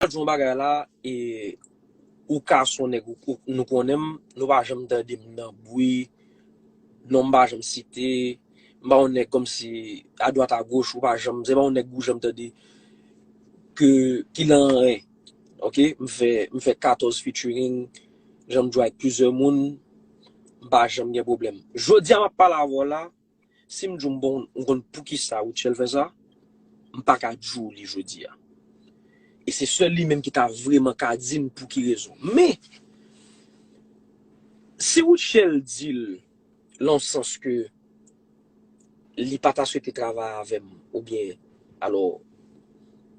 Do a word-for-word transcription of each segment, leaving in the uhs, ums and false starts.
di yon bagay la, e, ou ka se yon nèg, ou, ou, nou konnen m, nou pa janm tande m nan bri, non m pa janm site, m pa yon nèg kòmsi adwat agoch, ou pa janm, se pa yon nèg ou janm tande ke, ki lan anyen. Ok, m fè, m fè katòz featuring, janm jwe ak plizyè moun, m pa janm gen pwoblèm. Jodi a m ap pale avè w la, si m di w m bon, m konn poukisa Rutshelle fè sa, m pa ka di w li jodi a. E se sèl li menm ki ta vrèman ka di m pou ki rezon. Men, si Rutshelle di l, lan sans ke li pa ta swete travay avè m, oubyen, alò,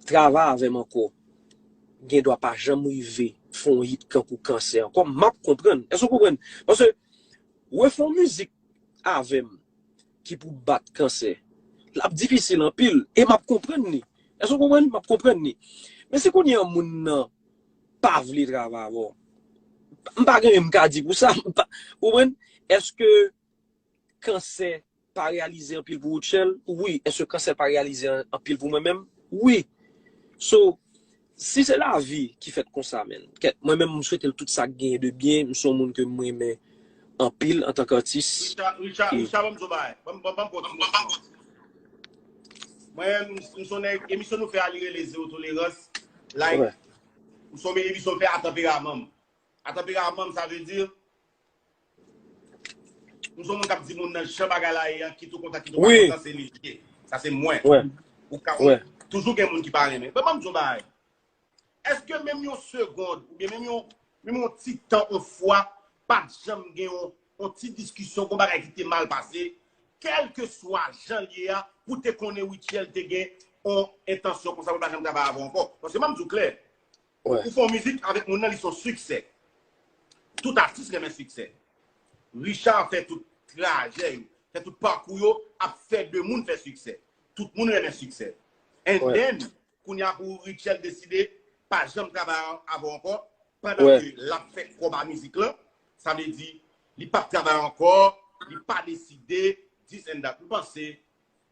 travay avè m ankò, gen dwa pa janm rive fè yon hit kankou Kansè ankò, m ap konprann. Èske w konprann? Paske refè yon mizik avè m ki pou bat Kansè, l ap difisil anpil, e m ap konprann li. Èske w konprann? M ap konprann li. Men si kounye a moun nan pa vle travay avè w, m pa gen anyen m ka di pou sa. M pa, ou konprann? Èske Kansè pa reyalize anpil pou Rutshelle? Wi. Èske Kansè pa reyalize an- anpil pou mwen menm? Wi. So, si se lavi ki fèt konsa, men, kèt, mwen menm, m swete l tout sa k genyen de byen. M se yon moun ke m renmen anpil antanke atis. Richard, Richard, Richard, ban m di w bagay. Ban m, ban m, ban m kontinye. Mwen, m, m se yon nèg, emisyon nou fè a, li rele Zewo Tolerans. Like, m se yon emisyon m fè a tanperaman m. A tanperaman m, sa vle di, m se yon moun k ap di moun nan jan bagay la ye an, kit ou kontan, kit ou pa kontan, se li ye. Sa se mwen. Ou ka, toujou gen moun ki pa renmen. Ban m di w bagay. Èske menm yon segond, oubyen menm yon, menm yon ti tan, yon fwa, pa t janm gen yon, yon ti diskisyon, yon bagay ki te mal pase, kèlkeswa jan l ye a, pou te konnen Rutshelle te gen yon entansyon konsa pou l pa janm travay avè w ankò? Paske ban m di w klè, ou fè yon mizik avèk moun nan, li se yon siksè. Tout atis renmen siksè. Richard fè tout trajè yo, fè tout pakou yo, ap fè de moun fè siksè. Tout moun renmen siksè. And then, kounye a pou Rutshelle deside pa janm travay avè w ankò, pandan ke l ap fè kòb a mizik lan, sa vle di, li p ap travay ankò, li pa deside, this and that. M panse,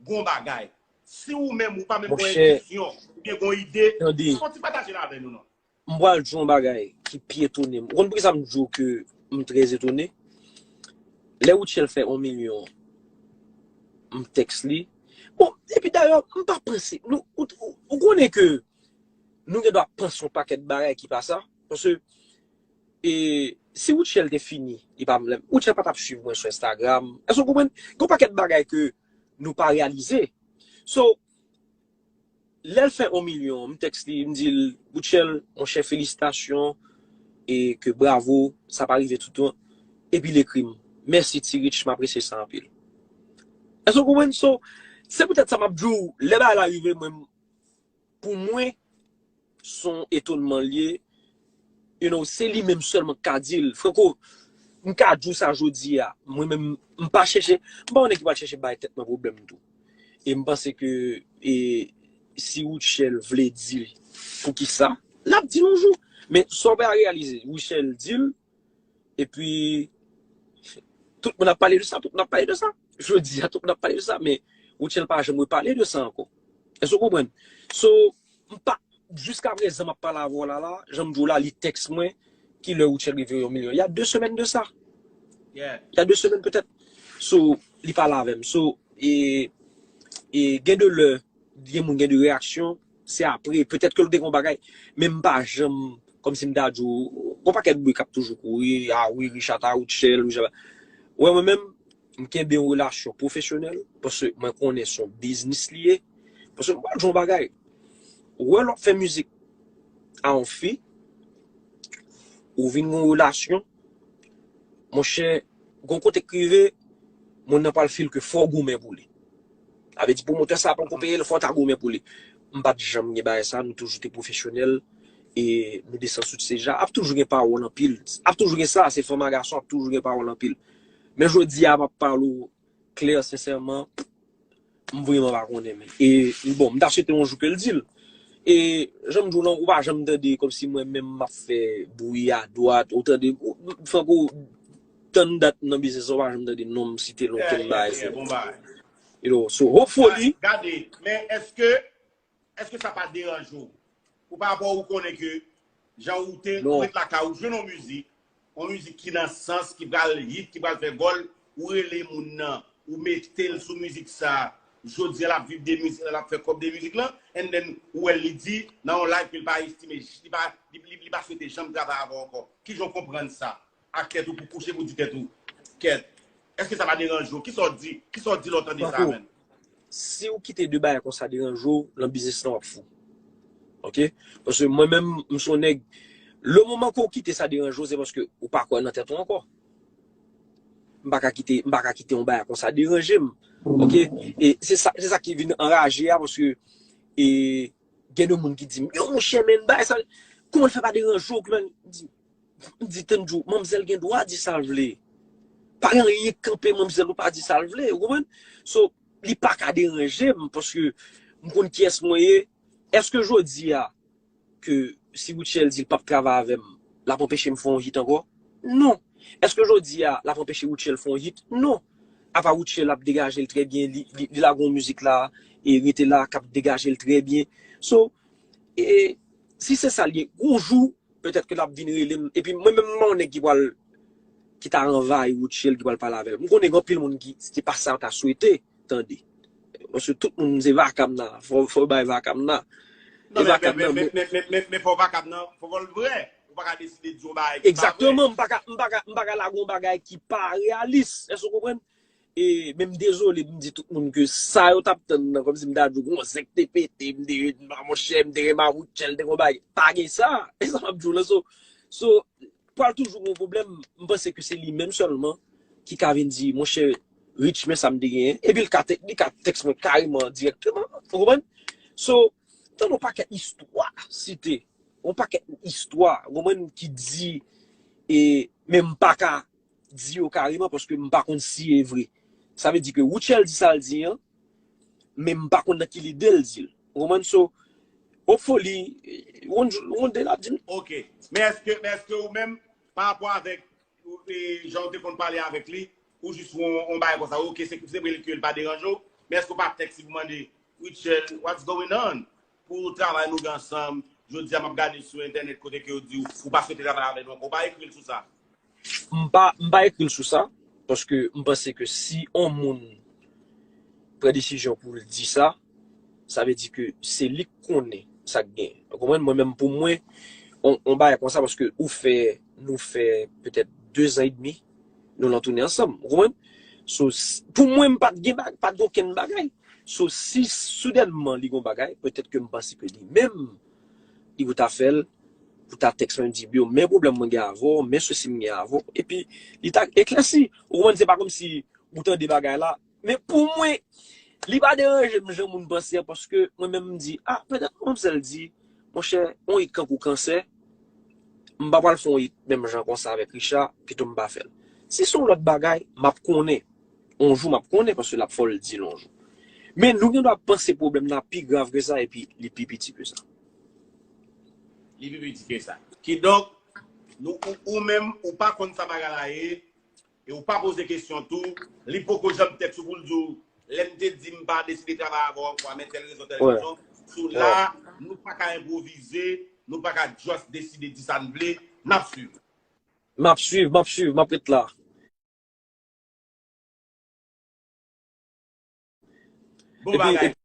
gon bagay. Si ou menm, ou pa menm gon entisyon, oubyen gon ide, fò w ti pataje l avè nou, non. M pral di yon bagay ki pi etone m. Ou konn poukisa m di w ke m trè etone? Lè Rutshelle fè yon milyon, m tèks li. Bon, epi dayè, m pa panse, nou, ou, ou, ou konnen ke nou gen dwa panse yon pakèt bagay ki pa sa. Paske, e, si Rutshelle te fini, li pa, Rutshelle pa t ap swiv mwen sou Instagram. Èske w konprann? Gen yon pakèt bagay ke nou pa reyalize. So, lè l fè yon milyon, m tèks li, m di l, Rutshelle, monchè, felisitasyon, e ke bravo, sa pa rive toutan. Epi l ekri m, mèsi Ti Rich, m apresye sa anpil. Èske w konprann? So, se poutèt sa m ap di w, lè bagay la rive, mwen, pou mwen, se yon etonman l ye, you know, se li menm sèlman k ka di l. Franco, m ka di w sa jodi a. Mwen menm, m pa chèche, m pa yon nèg ki pral chèche bay tèt mwen pwoblèm tou. E m panse ke, e, si Rutshelle vle di poukisa, l ap di l yon jou. Men sa w pa reyalize, Rutshelle di l, epi tout moun ap pale de sa, tout moun ap pale de sa. Jodi a, tout moun ap pale de sa, men Rutshelle pa janm repale de sa ankò. Èske w konprann? So, m pa, jiska prezan m ap pale avè w la, la, jan m di w la, li tèks mwen, ki lè Rutshelle rive yon milyon. Il y a deux semaines de ça. Il y a deux semaines peut-être. So, li pale avè m. So, e, e gen de lè, gen moun gen de reyaksyon, se apre, petèt ke l te gen yon bagay, men m pa janm, kòmsi m ta di w, gon pakèt bri k ap toujou kouri, a wi, Richard ta Rutshelle, Richard ta. Wè, mwen menm, m kenbe yon relasyon pwofesyonèl, paske mwen konnen se yon biznis li ye. Paske m pral di w yon bagay, wè lè w ap fè mizik a yon fi, ou vin gen yon relasyon, monchè, gon kote k rive, moun nan pral feel ke fò w goumen pou li. Sa vle di pwomotè sa poko peye l, fò w ta goumen pou li. M pa t janm gen bagay sa, nou toujou te pwofesyonèl, e nou desann sou ti seja. Ap toujou gen pawòl anpil. Ap toujou gen sa, se fanm a gason, ap toujou gen pawòl anpil. Men jodi a, m ap pale w klè, sensèman, m vrèman pa konnen, men. E, bon, m ta swete yon jou ke l di l. E, jan m di w lan, ou pa janm tande kòmsi mwen menm m ap fè bri adwat, ou tande, ou, Franco, tann dat nan biznis, ou pa janm tande non m site non ken bagay. You know, so, hopefully. Gade, men èske, èske sa pa deranje w? Pou pa rapò ou konnen ke jan ou te ou ret lakay ou jwenn yon mizik, yon mizik ki nan sans, ki pral hit, ki pral fè gòl, ou rele moun nan, ou mete l sou mizik sa, jodi a l ap viv de mizik lan, l ap fè kòb de mizik lan, and then ou wè l li di nan yon live ke l pa estime, li pa, li, li, li pa swete janm travay avè w ankò. Kijan w konprann sa? Ak tèt ou pou kouche pou di tèt ou, kèt, èske sa pa deranje w? Kisa w di? Kisa w di lè w tande sa, menm? Si w kite de bagay konsa deranje w, nan biznis lan w ap fou. Ok? Paske mwen menm, m se yon nèg, le moman ke w kite sa deranje w, se paske ou pa kwè nan tèt ou ankò. M pa ka kite, m pa ka kite yon bagay konsa deranje m. Ok? E se sa, se sa ki vin anraje a, paske e, gen de moun ki di m, yo, monchè, men bagay sa, kòman l fè pa deranje w? Kòman, m di, m di, tann jou, manmzèl gen dwa di sa l vle. Pa gen anyen k kanpe manmzèl ou pa di sa l vle, ou konprann? So, li pa ka deranje m, paske m konn kiyès mwen ye. Èske jodi a, ke si Rutshelle di l p ap travay avè m, l ap anpeche m fè yon hit ankò? Non. Èske jodi a, l ap anpeche Rutshelle fè yon hit? Non. Apa Rutshelle ap degaje l trè byen, li, li, li lage yon mizik la, e rete la, k ap degaje l trè byen. So, e, si se sa l ye, yon jou, petèt ke l ap vin rele m. Epi mwen menm, m pa yon nèg ki pral, ki ta anvayi Rutshelle, ki pral pale avè l. M konnen gen anpil moun ki, se pa sa yo ta swete tande. Paske tout moun se vakam nan. Fò, fò bay vakam nan. E vakam nan, men, men, men, men, men fò vakam nan, fò, fò l vrè. Ou pa ka deside di yon bagay ki pa vrè. Egzakteman, m pa ka, m pa ka, m pa ka lage yon bagay ki pa reyalis. Èske w konprann? E, men m dezole, m di tout moun ke sa yo t ap tann nan, kòmsi m ta di w, gon zèk te pete, m te, monchè, m te renmen Rutshelle, te gon bagay. Pa gen sa. E sa m ap di w la, so, so, pral toujou gon pwoblèm. M panse ke se li menm sèlman ki ka vin di, monchè, Rich, men sa m te genyen. Epi l ka, te- li ka tèks mwen kareman, dirèkteman. Ou konprann? So, tande yon pakèt istwa site. Yon pakèt istwa, ou konprann, ki di, e, men m pa ka di yo kareman paske m pa konn si e vre. Sa vle di ke Rutshelle di sa l di an, men m pa konn nan ki lide l di l. Ou konprann? So, hopefully, yon jou, yon de l ap di m. Ok. Men èske, men èske ou menm, pa rapò avèk, e, jan ou te konn pale avèk li, ou jis yon, yon bagay konsa, ok, se, se vre ke l pa deranje w, men èske ou pa tèks li pou mande, Rutshelle, what's going on? Pou travay nou gen ansanm, jodi a m ap gade sou entènèt kote ke yo di w, ou pa swete travay avè nou ankò, ou pa ekri l sou sa? M pa, m pa ekri l sou sa, paske m panse ke si yon moun pran desizyon pou l di sa, sa vle di ke se li k konnen sa k gen. Ou konprann? Mwen menm, pou mwen, on, on bagay konsa, paske ou fè, nou fè petèt de zan edmi, nou lan tounen ansanm. Ou konprann? So, s- pou mwen, m pa t gen bag- pa t gen okenn bagay. So, si soudènman li gon bagay, petèt ke m panse ke li menm, li pou ta fè l, pou ta tèks mwen di, yo, men pwoblèm mwen gen avè w, men sousi m gen avè w. Epi, li ta eklèsi. Ou konprann, se pa kòmsi ou tande bagay la. Men pou mwen, li pa deranje m jan moun panse an, paske mwen menm m di, a, petèt manmzèl di, monchè, on hit kankou kansè, m pa pral fè on hit menm jan konsa avèk Richard, pito m pa fè l. Si se yon lòt bagay, m ap konnen. On jou, m ap konnen, paske l ap fò l di l on jou. Men nou gen dwa panse pwoblèm nan pi grav ke sa, epi li pi piti ke sa. Li pi piti ke sa. Kidonk, nou, ou, ou menm, ou pa konn sa bagay la ye, e ou pa poze kesyon tou, li poko janm tèks ou pou l di w, lè m te di m pa deside travay avè w ankò, men tèl rezon, tèl rezon. So la, nou pa ka enpwovize, nou pa ka just deside di sa n vle, n ap swiv. M ap swiv, m ap swiv, m ap ret la. Bon bagay.